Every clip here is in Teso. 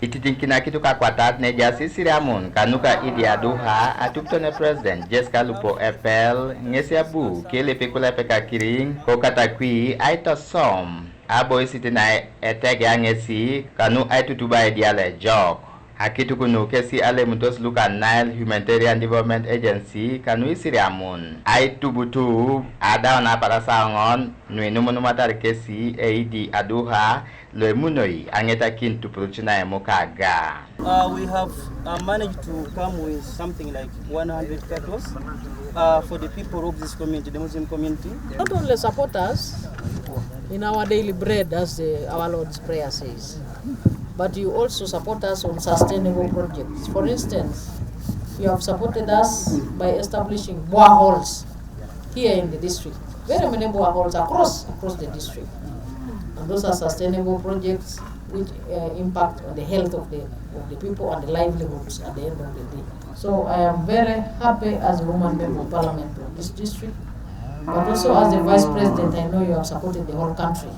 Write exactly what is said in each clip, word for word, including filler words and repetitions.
Ititinkin akituk akwatat nejasi siri amun kanuka Idi Aduha, atuptone President Jessica Alupo Epel, ŋesi abu kelepe kulapek akiriŋ, ko Katakwi aitosom aboisit na etegea ŋesi kanu aitutub aidial ejok. Akituk nu kesi alemutos luka Nile Humanitarian Development Agency kanu isiriamun aitubutub adaun aparasaoŋon nuinumunumatar kesi e Idi Aduha lo emunoi aŋetakin tupuruc na emukaga. Uh, we have uh, managed to come with something like one hundred cattle uh, for the people of this community, the Muslim community. Not only support us in our daily bread, as the, our Lord's Prayer says, but you also support us on sustainable projects. For instance, you have supported us by establishing boreholes here in the district. Very many boreholes across across the district, and those are sustainable projects which uh, impact on the health of the of the people and the livelihoods at the end of the day. So I am very happy as a woman member of parliament of this district, but also as the vice president, I know you have supported the whole country.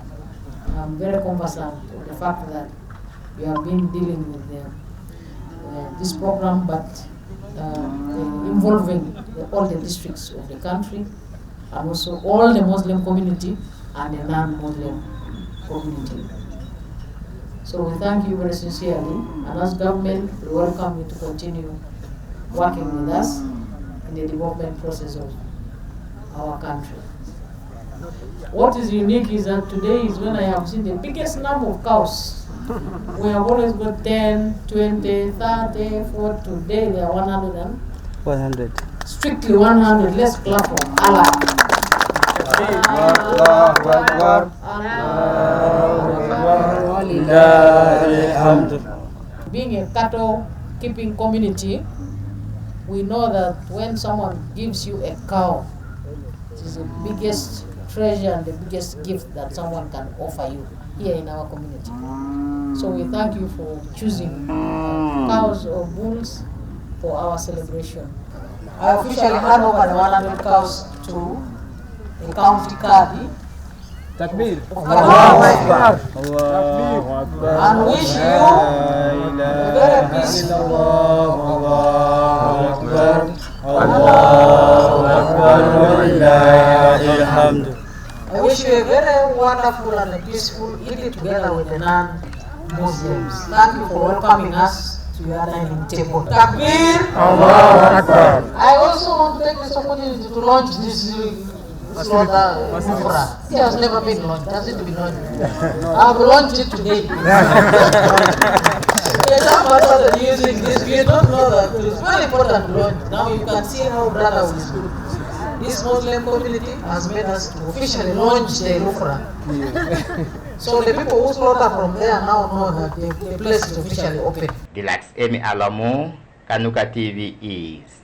I'm very conversant with the fact that you have been dealing with the, uh, this program, but uh, involving the, all the districts of the country, and also all the Muslim community and the non-Muslim community. So we thank you very sincerely, and as government, we welcome you to continue working with us in the development process of our country. What is unique is that today is when I have seen the biggest number of cows. We have always got ten, twenty, thirty, forty. Today they are one hundred and one hundred. Strictly one hundred. Let's clap for Allah. Allahu Akbar. Allahu Akbar. Walillahil hamd. Being a cattle keeping community, we know that when someone gives you a cow, it is the biggest treasure and the biggest gift that someone can offer you here in our community. So we thank you for choosing cows or bulls for our celebration. I officially hand over the one hundred cows to the county cadi. Takbir. Allahu Akbar. Allahu Akbar. And wish you a very peaceful. Allahu Akbar. Allahu Akbar. Walillahil hamd. I wish you a very wonderful and a peaceful Eid together with the non-Muslims. Thank you for welcoming us to your dining table. Takbir. Allahu Akbar. I also want to take this opportunity to launch this slaughter. It has never been launched. Hasn't been launched. I've launched it today. The time I started using this, we don't know that it's very important to launch. Now you can see how brother is good. This Muslim community has made us to officially launch the Lufra. So the people who slaughter from there now know that the, the place is officially open. Dilax Emi Alomu, Kanuka T V East.